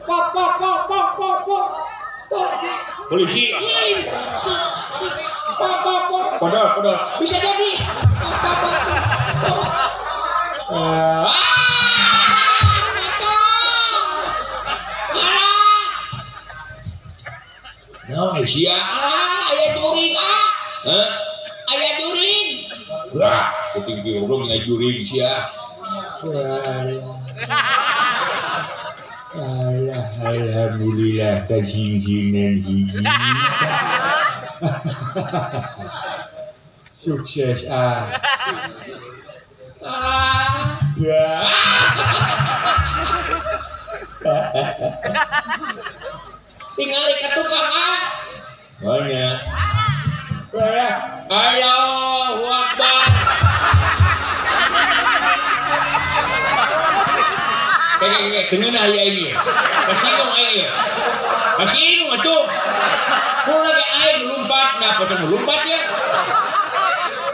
Pop pop pop pop pop pop. Polisi. Pop pop pop. Podol, podol. Bisa jadi. Pop pop pop. Ah, Pocong. Alah, naon sia? alah, aya jurig ah. Hah? Aya jurig. Wah, kuping kieu goblok nggak jurig sia. Alah, alhamdulillah kasingsinan hiji. Sukses ah. Alah. Ya. Tingali ka tukang ah. Mana? Alah, Allahu Akbar. Kayak kenuna ya ini. Kasih aing. Kasih atuh. Ku lagi aing lompat, nah pocong lompat ya.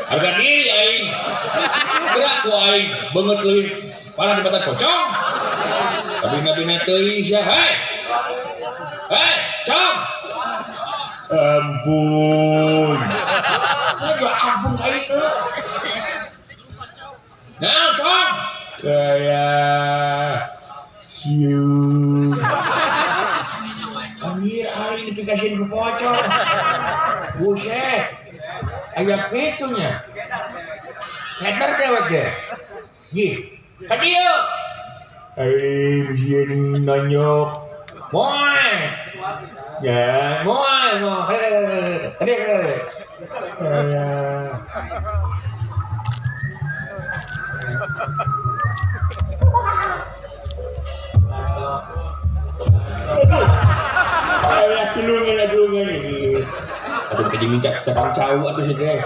Harga diri aing. Gerak ku aing beungeut leuwih parah dibatan pocong. Kabina-bina teuing sia. Hei. Hei, cong. Ampun. Aduh, ampun ka itu. Nah, cong. Saya siu. Anjir, aing dipikasieun ku pocong. Buset. Aya kitu nya. Header dewek ge. Gih, ka dieu. Aing sieun nonyok. Moe. Ya, Moe, moe. Ka dieu, ka dieu. Alah. Aduh. Alah, tulungan, tulungan ini. Aduh, kejing minta tepang cau atuh sih teh.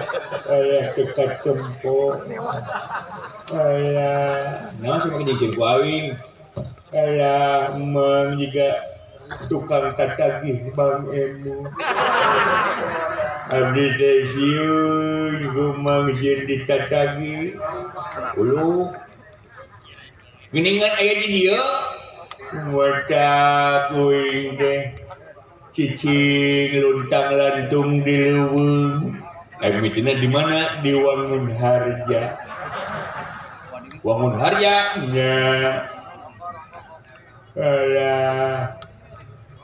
Alah, dekat tempo. Alah, Naon sih make jeung ku aing? Alah, emang juga tukang tatagih Bang Emu. Abdi teh sieun ku Mang sieun ditatagih. Uluh. Geuningan aya di dieu. Mata kuing teh cicing luntang lantung di leuweung. Aing mitina di mana? Di Wangun Harja. Wangun Harja. Nya. Alah,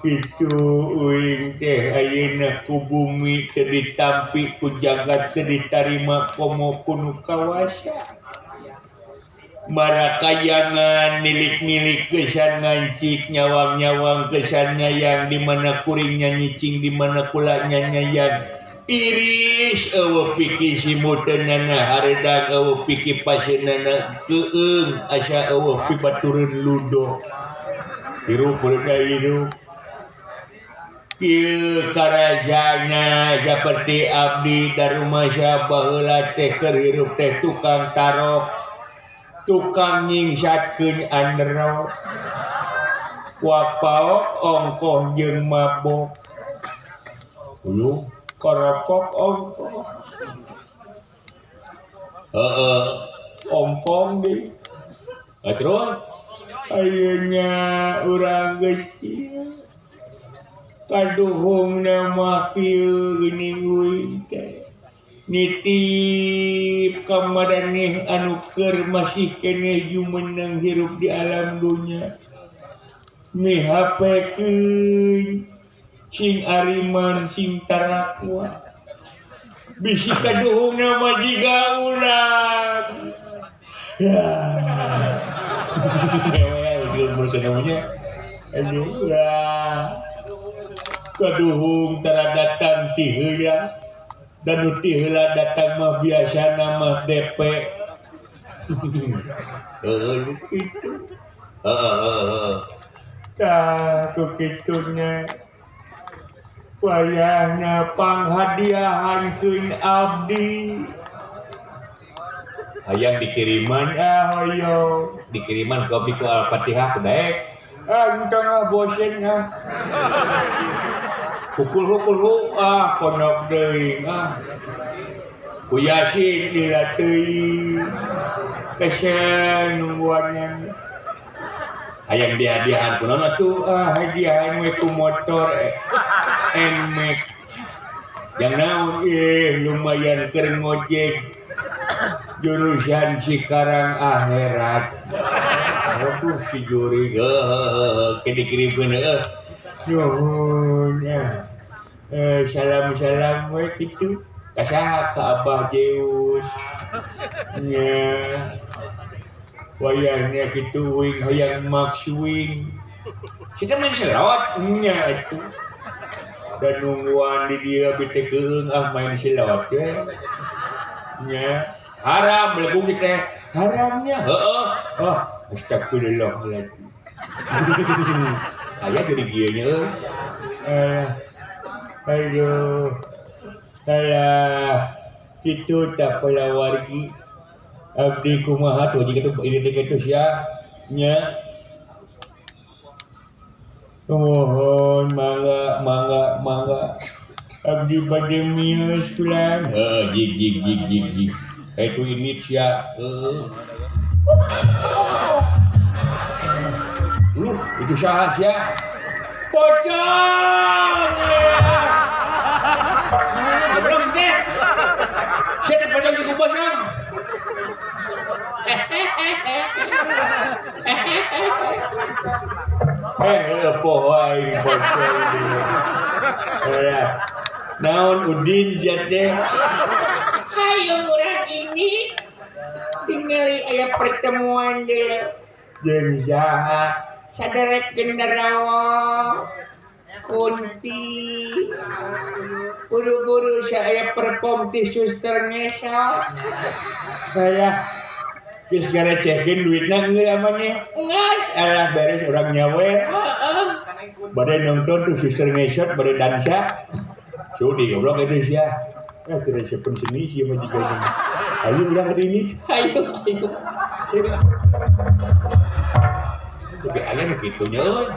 kitu uing teh ayeuna ku bumi teu ditampi ku jagat teu ditarima komo ku nu kawasa. Marakayangan nilik-nilik kesan ngancik nyawang-nyawang kesan nyayang di mana kuringnya nyicing di mana kulanya nyayang tiris eueuh piki simuteunana hareudang eueuh piki paseunana keueung asa eueuh pibatureun ludo hirup beunang hirup kieu karajana saperti abdi darumasa baheula teh keur hirup teh tukang tarok tukang nyingsatkeun andero wapaok ongkoh jeung mabok Uluh. koropok ongkoh Heeh. ompong deui. Ah, terus Ayeuna urang geus kieu kaduhungna mah kieu geuning uing teh nitip ka maraneh anu keur masih keneh jumeneng hirup di alam dunya mihapekeun sing ariman sing tarakwa bisi kaduhungna mah jiga urang ya. Aduh ya. Kaduhung tara datang ti heula dan nu ti heula datang mah biasana mah DP. Heeh. Kitu. Heeh, heeh, heeh. Tah ku kitunya. Wayahna panghadiahankeun abdi. Hayang dikiriman Ah hoyong. Dikiriman ku abdi ku Al-Fatihah kudaek. Ah entong ah bosen ah. Pukul pukul ah pondok deui ah. Ku Yasin lila teuing. Kesel nungguannya. Hayang dihadiahan kunaon atuh? Ah, hadiahan we ku motor Nmax. Yang naon? Ih, lumayan keur ngojek jurusan Cikarang akhirat. Waduh si juri heuh ke dikirimkeun heuh. Nuhun ya. Salam-salam we kitu. Ka saha? Ka Abah Zeus. Nya. Wayahnya kitu wing hayang max wing. Kita main slot nya atuh. Dan nungguan di dia bete keung ah main slot we. Nya. Haram belegung teh. Haramnya. Heeh. Oh, astagfirullahaladzim. Aya jadi kieu nya euy. Aduh. Alah, kitu tah palawargi. Abdi kumaha tuh jika tuh ini teh kitu sia nya. Mohon mangga mangga mangga. Abdi bade mios fulan. Heeh, jig jig jig jig jig. Kayak itu ini sia. Heeh. Lu itu saha sia? Pocong. Goblok sih teh. Sia teh pocong si kubosong. Poho aing pocong. Naon Udin jat teh? Hayo urang ini tinggali aya pertemuan deui. Jeung saha? Saderek genderawo Kunti. Buru-buru saya perform di suster ngesot. Alah, geus ngarecekeun duitna geus amannya. Ngas. Alah beres urang nyawer. Heeh. Bade nonton tuh suster ngesot bade dansa. Sudi goblok itu sia. Eh tidak siapun seni sih mah jiga ini. Ayo urang ke dieu. Ayo ayo. Tapi aya nu kitu nya euy.